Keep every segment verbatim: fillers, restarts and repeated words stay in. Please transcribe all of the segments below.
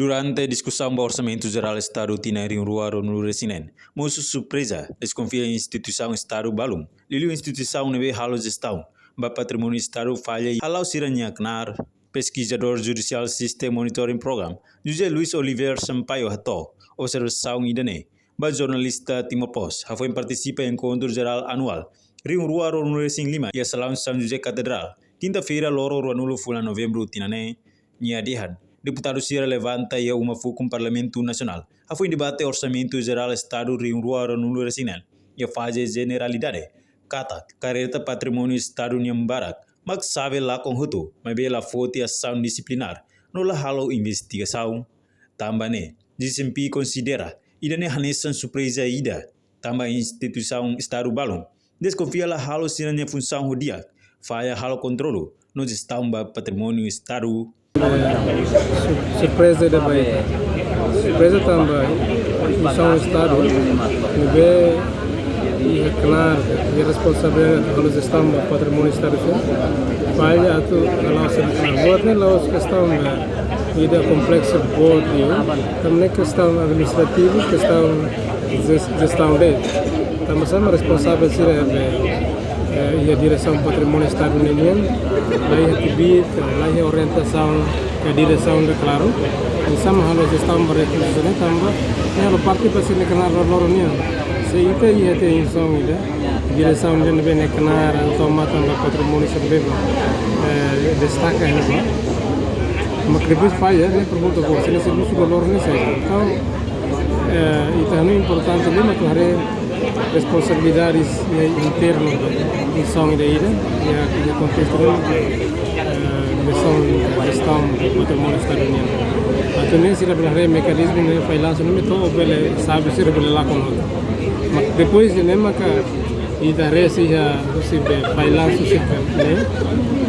Durante diskusaun ba Orsamentu Jerál Estadu tinan rihun rua ruanulu-resin-neen, mosu surpreza, deskonfia instituisaun Estadu balun, liuliu instituisaun ne'ebé halo jestaun ba patrimóniu Estadu falla, hala'o sira-nia knaar. Peskizadór Judicial System Monitoring Program, José Luis Oliveira Sampaio hato'o observasaun ida-ne'e ba jornalista Timor Post hafoin partisipa enkontru jerál anuál rihun rua ruanulu-resin-lima iha salaun São José Katedrál, kinta-feira loron ruanulu fulan Novembru tinan ne'e. Nia dehan, deputadu sira levanta iha uma fukun Parlamentu Nasionál hafoin debate Orsamentu Jerál Estadu rihun rua ruanulu-resin-neen iha faze jeneralidade, katak kareta patrimóniu Estadu nian barak mak xave lakon hotu, maibé la foti asaun disiplinár no la halo investigasaun. Tanba ne'e, J C M P konsidera ida-ne'e hanesan surpreza ida, tanba instituisaun Estadu balun deskonfia la halo sira-nia funsaun ho di'ak, falla halo kontrolu no jestaun ba patrimóniu Estadu. Sur-, surpreza ida ba ita. Surpreza tanba instituisaun Estadu ne'ebé iha knaar, iha responsabilidade atu halo jestaun ba patrimóniu Estadu sira falla atu hala'o sira knaar. Buat ne'e la'ós kestaun, eh, ida kompleksu boot liu. Tanba ne'e kestaun administrativu, kestaun jes-, jestaun de'it. Tanba sá mak responsavel sira ne'ebé, eh, iha diresaun patrimóniu Estadu nian, la iha kbiit, la iha orientasaun ka diresaun ida klaru. Oinsá mak halo jestaun ba rekursu ne'e tanba ne'e halo parte ba sira-nia knaar loroloron nian. Se ita iha te instituisaun ida, diresaun ida ne'ebé nia knaar atu tau matan ba patrimóniu sira ne'ebé, eh, destaka iha ne'ebá, mak depois falla, ne'e pergunta boot, se ne'e servisu loroloron ne'e saida. Entaun, eh, ita hanoin importante liu mak atu haree responsabilidades iha internu ba instituisaun ida-idak, iha, iha kontestu ne'e, eh, diresaun jestaun patrimóniu Estadu nian. Atu nune'e sira bele haree mekanizmu ne'e, failansu ne'e mak to'o bele xave sira bele lakon hotu. Mak depois de ne'e maka ita haree se iha, se be failansu sira ne'e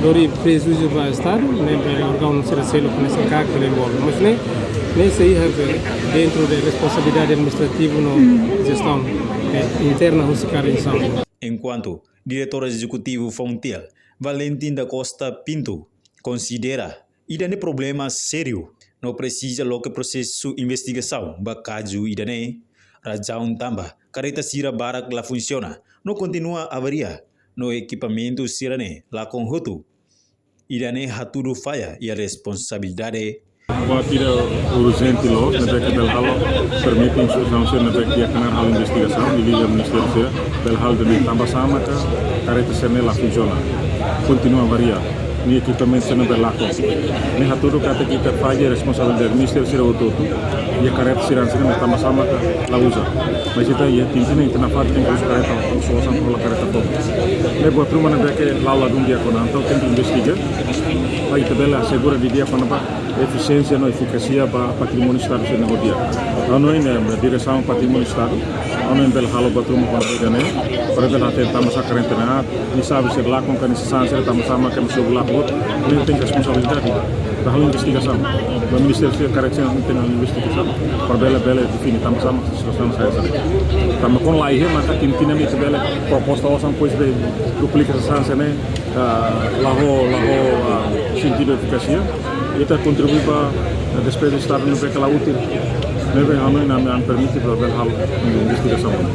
lori prejuízu ba Estadu, ne'ebé órgaun sira seluk ne'e sei kak bele envolve. Mas ne'e, ne'e sei iha be dentro de responsabilidade administrativa no jestaun, eh, interna husi kada instituisaun. Enkuantu Diretór Ezekutivu Fontiel, Valentim da Costa Pinto, konsidera ida-ne'e problema sériu no presiza loke prosesu investigasaun ba kazu ida-ne'e. Razaun tanba kareta sira barak la funsiona no kontinua avaria no ekipamentu sira-ne'e lakon hotu. Ida-ne'e hatudu falla iha responsabilidade. Buat ida urjente loos ne'ebé ke bele halo, permite instituisaun sira ne'ebé ke iha knaar halo investigasaun, liuliu ministériu sira, bele halo de'it tanba sá maka kareta sira-ne'e la funsiona. Kontinua avaria. Nia ekipamentu sira ne'ebé lakon. Ne'e hatudu katak ita falla responsabilidade ministériu sira hotu-hotu. Iha kareta sira hanesan ne'e tanba sá maka la uza. Mas ita iha Tintin ita nafatin tenke uza kareta, uza osan para kareta foun. Ne'e buat ruma ne'ebé ke la'o ladún di'ak ona, entaun tenke investiga. Para ita bele asegura didi'ak kona-ba efisiénsia no efikásia ba patrimóniu Estadu sira-ne'e ho di'ak. Ha'u hanoin, eh, diresaun patrimóniu Estadu, ha'u hanoin bele halo buat ruma kona-ba ida-ne'e, para bele hatene tanba sá kareta ne'e aat, nia xave sira lakon ka nia sasán sira tanba sá maka nia sobu lakon, nia tenke responsabilidade. Bele halo investigasaun. Ba ministériu sira kareta sira tenke halo investigasaun. Para bele, bele define tanba sá maka situasaun sai hanesan ne'e. Tanba kuandu la iha maka Tintin ita bele proposta osan depois bele duplika sasán sira-ne'e, ah, la ho, la ho, ah, sentidu efikásia. Ita kontribui ba, ah, despeza Estadu ne'ebé ke la útil. Ne'ebé ha'u hanoin ami, ami permite para bele halo investigasaun.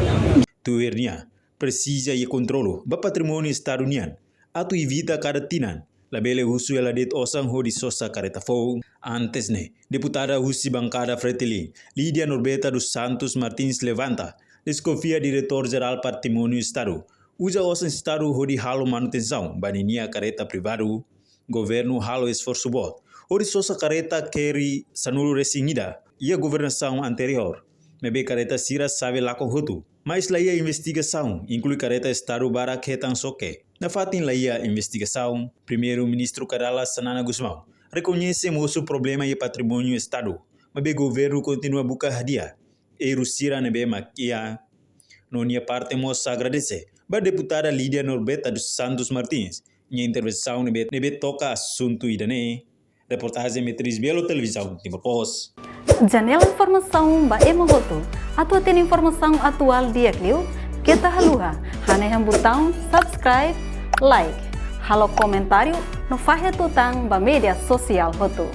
Tuir nia, presiza iha kontrolu ba patrimóniu Estadu nian, atu evita kada tinan labele husu hela de'it osan hodi sosa kareta foun. Antes ne'e, deputada husi bankada Fretilin, Lídia Norberta dos Santos Martins levanta, deskonfia Diretór Jerál Patrimóniu Estadu uza osan Estadu hodi halo manutensaun ba ninia kareta privadu. Governu halo esforsu boot hodi sosa kareta Carry sanulu-resin-ida iha governasaun anteriór, maibé kareta sira xave lakon hotu. Mas la iha investigasaun, inklui kareta Estadu barak hetan xoke. Nafatin la iha investigasaun, Primeiru-Ministru Kay Rala Xanana Gusmão rekoñese mosu problema iha patrimóniu Estadu, maibé governu kontinua buka hadi'a erru sira ne'ebé mak iha. No nia parte mós agradese ba deputada Lídia Norberta dos Santos Martins nia intervensaun ne'ebé, ne'ebé toka asuntu ida-ne'e. Reportajen Beatriz Belo, Televizaun Timor Post. Janela informasaun ba ema hotu. Atu hatene informasaun atuál di'ak liu, keta haluha hanehan butaun subscribe, like, halo komentáriu no fahe tutan ba média sosiál hotu.